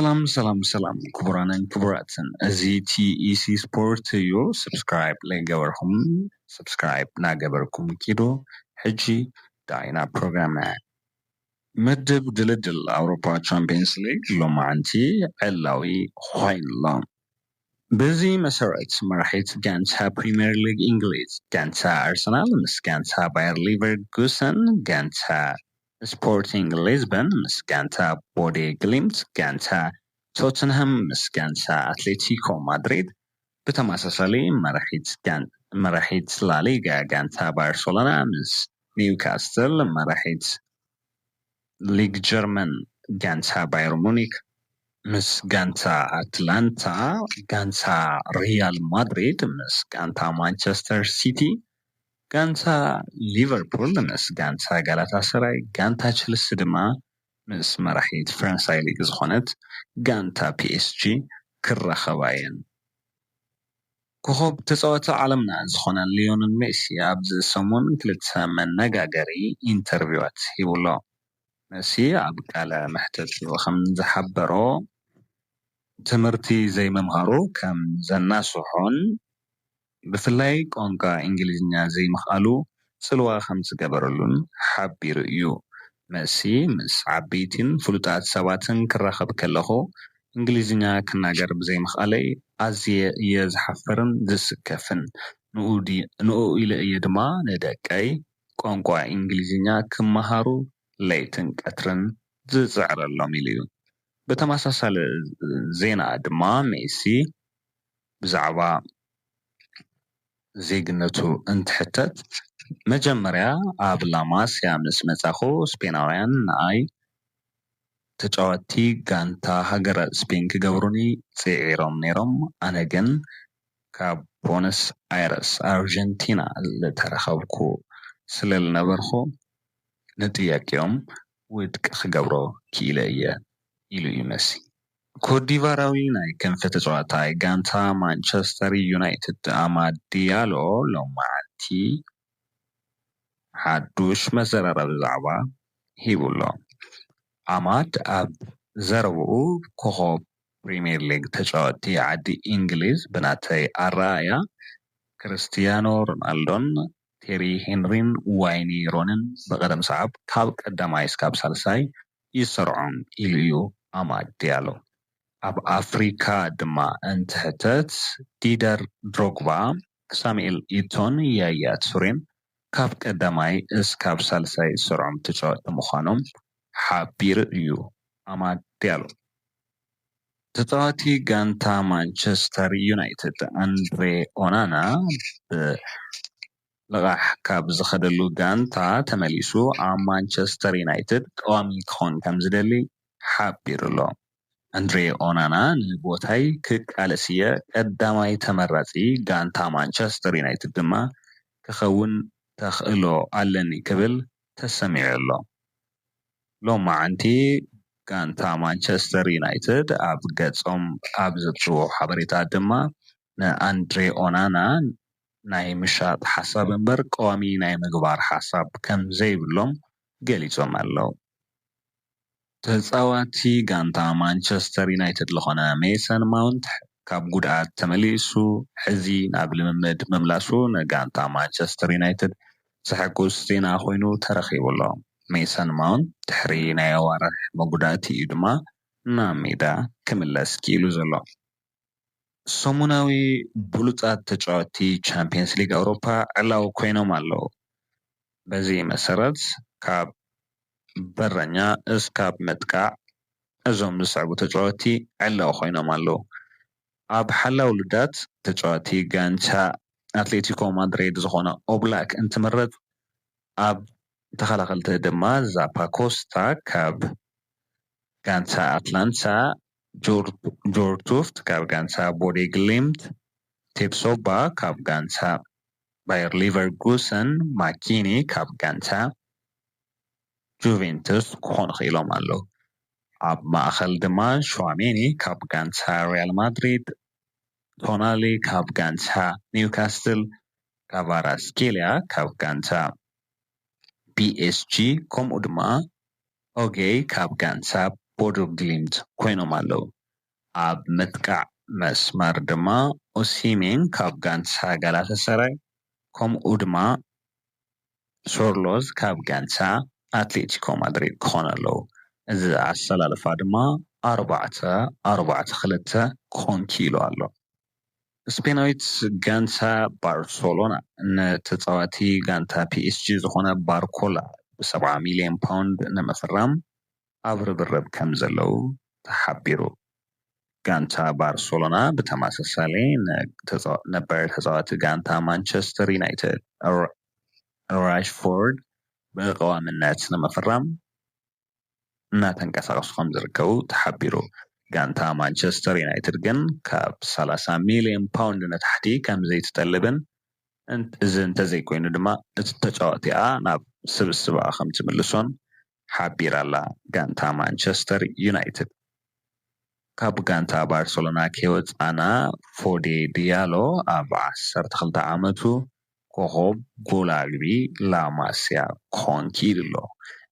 ሰላም ሰላም ሰላም፣ ክቡራንን ክቡራትን፣ እዚ ቲኢሲ ስፖርት እዩ። ሰብስክራይብ ለይገበርኩም ሰብስክራይብ እናገበርኩም ኪዱ። ሕጂ ዳይና ፕሮግራምና። ምድብ ድልድል ኣውሮፓ ቻምፒየንስ ሊግ ሎማዓንቲ ዕላዊ ኮይኑሎ። በዚ መሰረት መራሒት ጋንታ ፕሪምየር ሊግ እንግሊዝ ጋንታ ኣርሰናል ምስ ጋንታ ባየር ሊቨርኩሰን፣ ጋንታ ስፖርቲንግ ሊዝበን ምስ ጋንታ ቦዴ ግሊምት፣ ጋንታ ቶትንሃም ምስ ጋንታ ኣትሌቲኮ ማድሪድ፣ ብተመሳሳሊ መራሒት ላሊጋ ጋንታ ባርሴሎና ምስ ኒውካስትል፣ መራሒት ሊግ ጀርመን ጋንታ ባየር ሙኒክ ምስ ጋንታ ኣትላንታ፣ ጋንታ ሪያል ማድሪድ ምስ ጋንታ ማንቸስተር ሲቲ፣ ጋንታ ሊቨርፑል ምስ ጋንታ ጋላታ ሰራይ፣ ጋንታ ቸልሲ ድማ ምስ መራሒት ፈረንሳይ ሊግ ዝኾነት ጋንታ ፒኤስጂ ክራኸባ እየን። ኮኸብ ተጻወቲ ዓለምና ዝኾነ ሊዮነል ሜሲ ኣብዚ ሰሙን ክልተ መነጋገሪ ኢንተርቪዋት ሂቡሎ። መሲ ኣብ ቃለ መሕተቱ ከም ዝሓበሮ፣ ትምህርቲ ዘይምምሃሩ ከም ዘናስሖን ብፍላይ ቋንቋ እንግሊዝኛ ዘይምኽኣሉ ጽልዋ ከም ዝገበረሉን ሓቢሩ እዩ። መሲ ምስ ዓበይቲን ፍሉጣት ሰባትን ክራኸብ ከለኹ፣ እንግሊዝኛ ክናገር ብዘይምኽኣለይ ኣዝየ እየ ዝሓፍርን ዝስከፍን። ንኡ ኢለ እየ ድማ ንደቀይ ቋንቋ እንግሊዝኛ ክመሃሩ ለይትን ቀትርን ዝጽዕረሎም ኢሉ እዩ። ብተመሳሳሊ ዜና ድማ ሜሲ ብዛዕባ ዜግነቱ እንትሕተት፣ መጀመርያ ኣብ ላማስያ ምስ መጻኹ ስፔናውያን ንኣይ ተጫወቲ ጋንታ ሃገረ ስፔን ክገብሩኒ ጽዒሮም ነይሮም፣ ኣነ ግን ካብ ቦነስ ኣይረስ ኣርጀንቲና ዝተረኸብኩ ስለ ዝነበርኩ ንጥያቄኦም ውድቂ ክገብሮ ክኢለ እየ ኢሉ እዩ መሲ። ኮትዲቫራዊ ናይ ክንፊ ተጻዋታይ ጋንታ ማንቸስተር ዩናይትድ ኣማድ ዲያሎ ሎማዓንቲ ሓዱሽ መዘራረቢ ዛዕባ ሂቡ ኣሎ። ኣማድ ኣብ ዘረብኡ ኮኸብ ፕሪምየር ሊግ ተጻወቲ ዓዲ እንግሊዝ ብናተይ ኣረኣእያ ክርስቲያኖ ሮናልዶን ቴሪ ሄንሪን ዋይኒ ሮንን ብቐደም ሰዓብ ካብ ቀዳማይ እስካብ ሳልሳይ ይሰርዖም ኢሉ እዩ ኣማድ ዲያሎ። ኣብ ኣፍሪካ ድማ እንትሕተት ዲደር ድሮግባ፣ ሳሙኤል ኢቶን ያያ ቱሬን ካብ ቀዳማይ እስካብ ሳልሳይ ዝሰርዖም ተጫወቲ ምዃኖም ሓቢሩ እዩ ኣማድ ዲያሎ። ተፃዋቲ ጋንታ ማንቸስተር ዩናይትድ ኣንድሬ ኦናና ብልቓሕ ካብ ዝኸደሉ ጋንታ ተመሊሱ ኣብ ማንቸስተር ዩናይትድ ቀዋሚ ክኾን ከም ዝደሊ ሓቢሩ ኣሎ። ኣንድሬ ኦናና ንቦታይ ክቃለስ እየ፣ ቀዳማይ ተመራፂ ጋንታ ማንቸስተር ዩናይትድ ድማ ክኸውን ተኽእሎ ኣለኒ ክብል ተሰሚዑ ኣሎ። ሎማዓንቲ ጋንታ ማንቸስተር ዩናይትድ ኣብ ገጾም ኣብ ዘውፅዎ ሓበሬታ ድማ ንኣንድሬ ኦናና ናይ ምሻጥ ሓሳብ እምበር ቀዋሚ ናይ ምግባር ሓሳብ ከም ዘይብሎም ገሊጾም ኣለዉ። ተጻዋቲ ጋንታ ማንቸስተር ዩናይትድ ዝኾነ ሜሰን ማውንት ካብ ጉድኣት ተመሊሱ ሕዚ ናብ ልምምድ ምምላሱ ንጋንታ ማንቸስተር ዩናይትድ ዘሐጉስ ዜና ኮይኑ ተረኺቡ ኣሎ። ሜሰን ማውንት ድሕሪ ናይ ኣዋርሕ መጉዳእቲ እዩ ድማ ናብ ሜዳ ክምለስ ክኢሉ ዘሎ። ሰሙናዊ ብሉጻት ተጻወትቲ ቻምፕየንስ ሊግ ኣውሮፓ ዕላዊ ኮይኖም ኣለዉ። በዚ መሰረት ካብ በረኛ እስካብ መጥቃዕ እዞም ዝስዕቡ ተጻወትቲ ዕላዊ ኮይኖም ኣለዉ። ኣብ ሓላው ልዳት ተጻወቲ ጋንታ ኣትሌቲኮ ማድሪድ ዝኾነ ኦብላክ እንትምረጽ፣ ኣብ ተኸላኸልቲ ድማ ዛፓኮስታ ካብ ጋንታ ኣትላንታ፣ ጆርቱፍት ካብ ጋንታ ቦዴ ግሊምት፣ ቴፕሶባ ካብ ጋንታ ባየር ሊቨርኩሰን፣ ማኪኒ ካብ ጋንታ ጁቬንቱስ ክኾኑ ክኢሎም ኣለዉ። ኣብ ማእኸል ድማ ሹዋሜኒ ካብ ጋንታ ሪያል ማድሪድ፣ ቶናሊ ካብ ጋንታ ኒውካስትል፣ ካቫራስኬሊያ ካብ ጋንታ ፒኤስጂ፣ ከምኡ ድማ ኦጌይ ካብ ጋንታ ቦዶ ግሊምት ኮይኖም ኣለዉ። ኣብ ምጥቃዕ መስመር ድማ ኦሲሜን ካብ ጋንታ ጋላታሳራይ፣ ከምኡ ድማ ሶርሎዝ ካብ ጋንታ ኣትሌቲኮ ማድሪድ ክኾኑ ኣለዉ። እዚ ኣሰላልፋ ድማ ኣርባዕተ ኣርባዕተ ክልተ ክኾን ክኢሉ ኣሎ። ስፔናዊት ጋንታ ባርሶሎና ንተፃዋቲ ጋንታ ፒኤስጂ ዝኾነ ባርኮላ ብሰብዓ ሚልዮን ፓውንድ ንምፍራም ኣብ ርብርብ ከም ዘለዉ ተሓቢሩ። ጋንታ ባርሶሎና ብተመሳሳሊ ነባር ተፃዋቲ ጋንታ ማንቸስተር ዩናይትድ ራሽፎርድ ብቀዋምነት ንምፍራም እናተንቀሳቀሱ ከም ዝርከቡ ተሓቢሩ። ጋንታ ማንቸስተር ዩናይትድ ግን ካብ ሰላሳ ሚልዮን ፓውንድ ንታሕቲ ከም ዘይትጠልብን፣ እዚ እንተዘይኮይኑ ድማ እቲ ተጫዋቲኣ ናብ ስብስባ ከም ትምልሶን ሓቢራ ኣላ። ጋንታ ማንቸስተር ዩናይትድ ካብ ጋንታ ባርሰሎና ከይወፃና፣ ፎዴ ዲያሎ ኣብ ዓሰርተ ክልተ ዓመቱ ኮኸብ ጎል ኣግቢ ላማሲያ ክኾን ክኢሉ ኣሎ።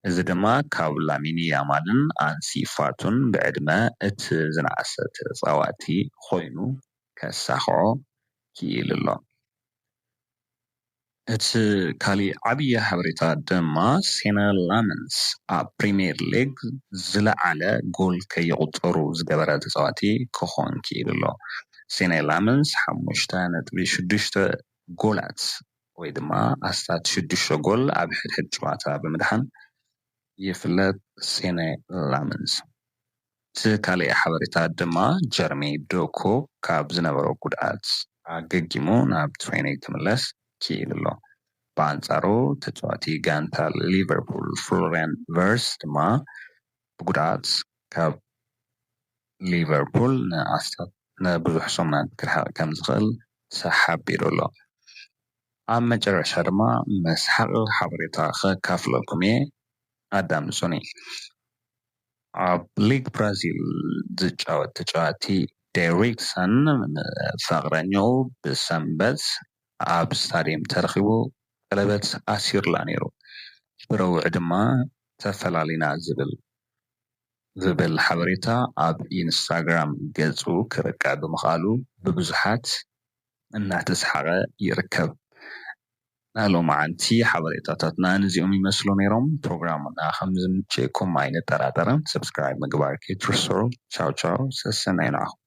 እዚ ድማ ካብ ላሚኒ ያማልን ኣንሲ ፋቱን ብዕድመ እቲ ዝነኣሰ ተፃዋቲ ኮይኑ ከሳኽዖ ክኢሉ ኣሎ። እቲ ካሊእ ዓብዪ ሓበሬታ ድማ ሴነ ላመንስ ኣብ ፕሪምየር ሊግ ዝለዓለ ጎል ከየቑፀሩ ዝገበረ ተፃዋቲ ክኾን ክኢሉ ኣሎ። ሴነ ላመንስ ሓሙሽተ ነጥቢ ሽዱሽተ ጎላት ወይ ድማ ኣስታት ሽዱሽተ ጎል ኣብ ሕድሕድ ጨዋታ ብምድሓን ይፍለጥ። ሴነ ላመንስ። እቲ ካልእ ሓበሬታ ድማ ጀርሚ ዶኮ ካብ ዝነበሮ ጉድኣት ኣገጊሙ ናብ ትሬኒንግ ክምለስ ክኢሉ ኣሎ። ብኣንጻሩ ተጻዋቲ ጋንታ ሊቨርፑል ፍሎሪያን ቨርስ ድማ ብጉድኣት ካብ ሊቨርፑል ንኣስታት ንብዙሕ ሰሙናት ክርሕቕ ከም ዝኽእል ተሓቢሩ ኣሎ። ኣብ መጨረሻ ድማ መስሓቕ ሓበሬታ ከካፍለኩም እየ። ኣዳምጹኒ። ኣብ ሊግ ብራዚል ዝጫወት ተጫዋቲ ዴሪክሰን ንፍቕረኛኡ ብሰንበት ኣብ ስታዲየም ተረኺቡ ቀለበት ኣሲሩላ ነይሩ። ብረቡዕ ድማ ተፈላሊና ዝብል ዝብል ሓበሬታ ኣብ ኢንስታግራም ገጹ ክርቃዕ ብምኽኣሉ ብብዙሓት እናተስሓቐ ይርከብ። ናይ ሎማዓንቲ ሓበሬታታትና ነዚኦም ይመስሉ ነይሮም። ፕሮግራምና ከም ዝምችእኩም ኣይንጠራጠርን። ሰብስክራይብ ምግባር ከይትርስዑ። ቻው ቻው፣ ሰሰናዩ ንዓኹም።